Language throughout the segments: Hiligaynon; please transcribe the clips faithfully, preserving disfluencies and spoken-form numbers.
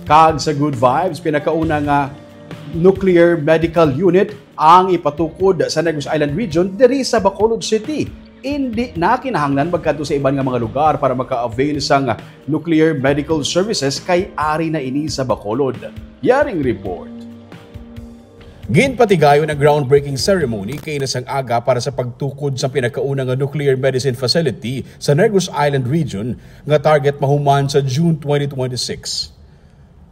Kag sa Good Vibes, pinakauna nga nuclear medical unit ang ipatukod sa Negros Island Region diri sa Bacolod City. Indi na kinahanglan magkadto sa iban nga mga lugar para maka-avail sang nuclear medical services kay ari na ini sa Bacolod. Yaring report. Ginpatigayon ang groundbreaking ceremony kaina sang aga para sa pagtukod sa pinakauna nga nuclear medicine facility sa Negros Island Region nga target mahuman sa June twenty twenty-six.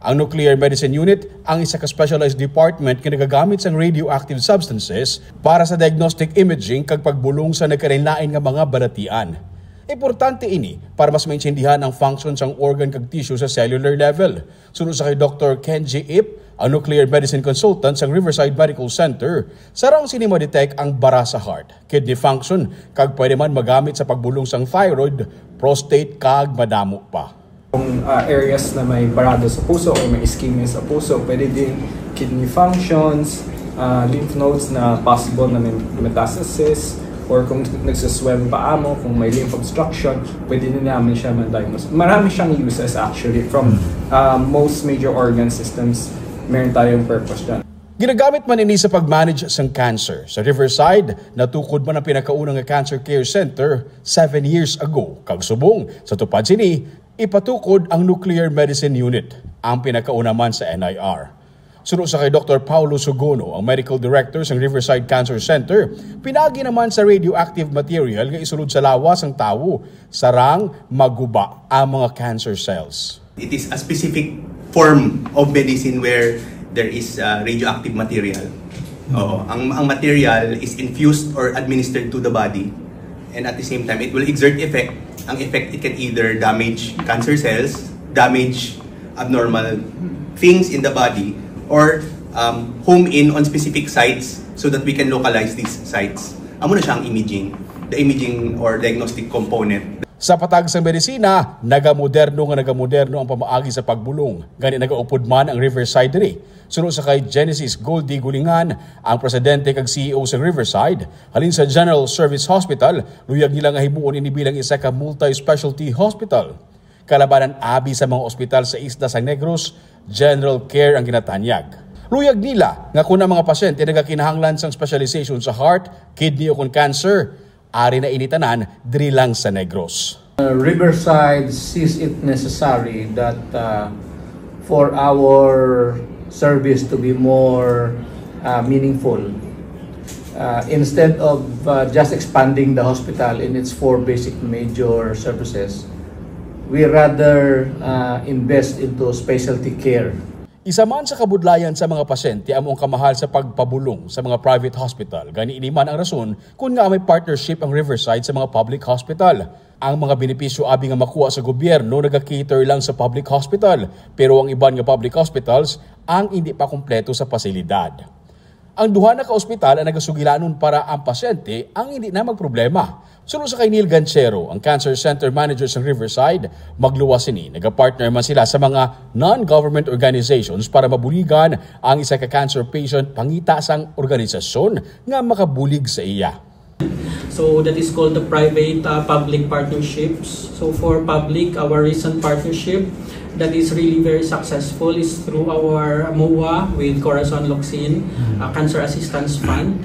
Ang Nuclear Medicine Unit ang isa ka specialized department nga nagagamit sang radioactive substances para sa diagnostic imaging kag pagbulong sa nagkalainlain nga mga balatian. Importante ini para mas maintindihan ang function sang organ kag tissue sa cellular level. Suno sa kay Doktor Kenji Ip, ang nuclear medicine consultant sang Riverside Medical Center, sarang sini ma-detect ang bara sa heart, kidney function, kag pwede man magamit sa pagbulong sang thyroid, prostate, kag madamo pa. Kung uh, areas na may barado sa puso or may ischemia sa puso, pwede din kidney functions, uh, lymph nodes na possible na may metastasis, or kung nagsaswell pa amo, kung may lymph obstruction, pwede din namin siya ma-diagnose. Marami siyang uses actually from uh, most major organ systems. Meron tayong purpose dyan. Ginagamit man ini sa pag-manage sang cancer. Sa Riverside, natukod man ang pinakauna nga cancer care center seven years ago. Kag subong, sa tupad sini, ipatukod ang Nuclear Medicine Unit, ang pinakauna man sa N I R. Suno sa kay Doktor Paulo Sugono, ang medical director sang Riverside Cancer Center, pinaagi naman sa radioactive material nga isulod sa lawas sang tawo, sarang maguba ang mga cancer cells. It is a specific form of medicine where there is uh, radioactive material. Oo. Ang, ang material is infused or administered to the body, and at the same time, it will exert effect. Ang effect, it can either damage cancer cells, damage abnormal things in the body, or um, home in on specific sites so that we can localize these sites. Amo na siya ang imaging, the imaging or diagnostic component. Sa patag sang medisina, nagamoderno nga nagamoderno ang pamaagi sa pagbulong. Gani nagaupod man ang Riverside diri. Suno sa kay Genesis Goldie Gulingan, ang presidente kag C E O sa Riverside, halin sa General Service Hospital, luyag nila nga himuon ini bilang isa ka multi-specialty hospital. Kalabanan abi sa mga ospital sa isla sang Negros, general care ang ginatanyag. Luyag nila nga kun ang mga pasyente nagakinahanglan sang specialization sa heart, kidney o kon cancer, ari na ini tanan diri lang sa Negros. Uh, Riverside sees it necessary that uh, for our service to be more uh, meaningful, uh, instead of uh, just expanding the hospital in its four basic major services, we rather uh, invest into specialty care. Isa man sa kabudlayan sa mga pasyente amo ang kamahal sa pagpabulong sa mga private hospital. Gani ini man ang rason kon ngaa may partnership ang Riverside sa mga public hospital. Ang mga benepisyo abi nga makuha sa gobyerno naga-cater lang sa public hospital, pero ang iban nga public hospitals ang indi pa kompleto sa pasilidad. Ang duha na ka ospital ang nagasugilanon para ang pasyente ang indi na magproblema. Suno sa kay Neil Ganchero, ang Cancer Center Manager sa Riverside, magluwas sini, nagapartner man sila sa mga non-government organizations para mabuligan ang isa ka cancer patient pangita sang organisasyon nga makabulig sa iya. So that is called the private uh, public partnerships. So for public, our recent partnership that is really very successful is through our MOA with Corazon Locsin uh, Cancer Assistance Fund.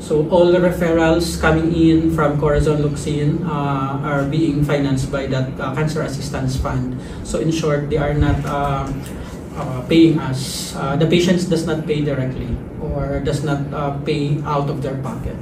So all the referrals coming in from Corazon Locsin uh, are being financed by that uh, Cancer Assistance Fund. So in short, they are not uh, uh, paying us. Uh, the patients does not pay directly or does not uh, pay out of their pocket.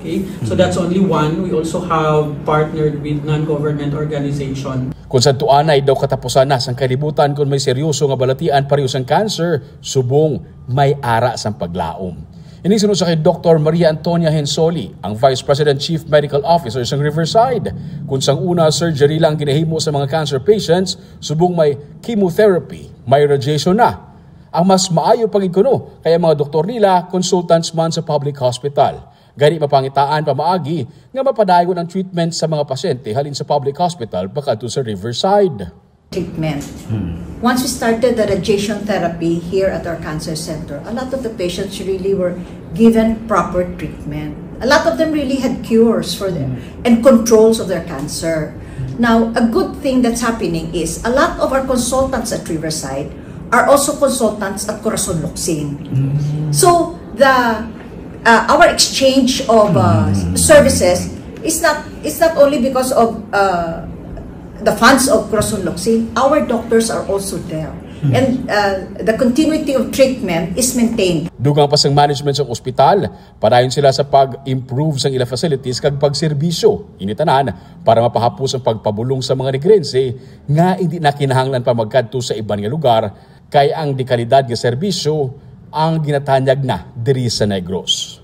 Okay? So that's only one. We also have partnered with non-government organization. Kung sa tuanay daw katapusan na sang kalibutan kung may seryoso nga balatian pareho sang cancer, subong may ara sang paglaom. Ini suno sa kay Doktor Maria Antonia Hensoli, ang Vice President Chief Medical Officer sang Riverside. Kung sang una surgery lang ginahimo sa mga cancer patients, subong may chemotherapy, may radiation na. Ang mas maayo pa gid kuno kay ang mga doktor nila consultants man sa public hospital. Gani mapangitaan pamaagi nga mapadayon ang treatment sa mga pasyente halin sa public hospital pakadto sa Riverside. Treatment. Once we started the radiation therapy here at our cancer center, a lot of the patients really were given proper treatment. A lot of them really had cures for them and controls of their cancer. Now, a good thing that's happening is a lot of our consultants at Riverside are also consultants at Corazon Locsin. So the uh, our exchange of uh, services is not is not only because of uh, the funds of Corazon Locsin. Our doctors are also there, and uh, the continuity of treatment is maintained. Dugang pa sang management sa ospital, padayon sila sa pag-improve sang ila facilities kag pagserbisyo. Ini tanan para mapahapos ang pagpabulong sa mga Negrense nga hindi na kinahanglan pa magkadto sa iban nga lugar, kay ang dekalidad nga serbisyo ang ginatanyag na diri sa Negros.